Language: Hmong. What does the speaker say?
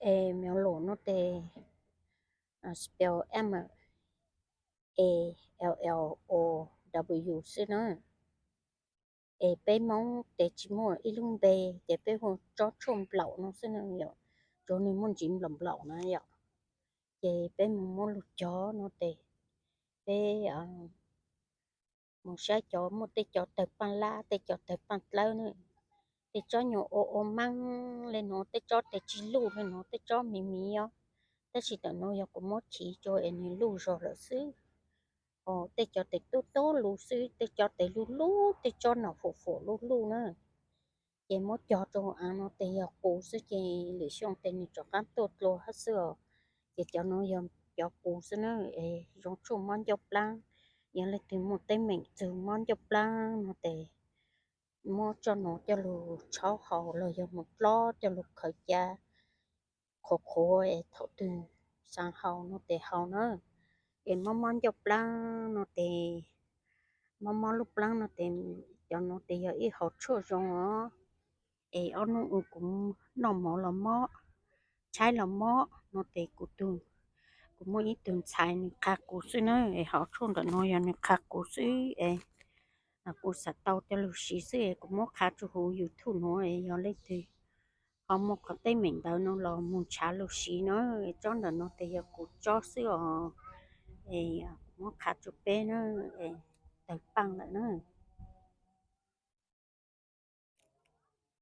Es Mllow no ces spell M A L L O W xwb na. Es peb Hmoob ces tsis muaj ib lub npe, ces peb hu tsob tshuaj nplaum no xwb na yom, tsuas nws muaj ntsis nplaum nplaum na yom. Ces peb mus muab lug cog no ces peb mus saib cov muaj tej cov tawg paaj lab, tej cov tawg paaj dlawb na, tej tsob nyuag ua ua maab le nuav, tej tsob tes tsis luj le nuav, tej tsob miv miv os. Tab sis tam nuav yog kuv muab chiv rua es nwg luj zog lawm xwb. Os, tej cov tes tub tub lug xwb, tej cov tes luj luj, tej tsob nom fum fum luj luj na. Ces muab cog rua av no tes yog qus xwb, ces lwm xyoo tes nwg rov qaab tuaj dlua hab xwb os. Ces cov nuav yog cov qus xwb na. Es zoo tshuaj mob ncauj plaab, yog leej twg muaj teeb meem txug mob ncauj plaab no tes muab tsob nuav coj lug tshaub haus los yog mus dlob coj lug khawv ca qhuav qhuav es thaum twg xaav haus no tes haus na. Es mob mob ncauj plaab no tes, mob mob lub plaab no tes, cov nuav tes yog ib hom tshuaj zoo os. Es ob nub ua kuv noj mov los mob, tshaib los mob no tes kuv tug, kuv muaj ib tug ntxhais nwg qha kuv xwb na. Es hom tshuaj ntawm nuav yog nwg qha kuv xwb es kuv xav tau coj lug siv xwb es kuv muab qha rua huv YouTube nuav es yog leej twg ho muaj qhov teeb meem ntawd no los mus nrhav lug siv na. Tsob ntawm nuav tes yog kuv tsob xwb os. Es kuv muab qha rua peb na, tawg paaj lawm na.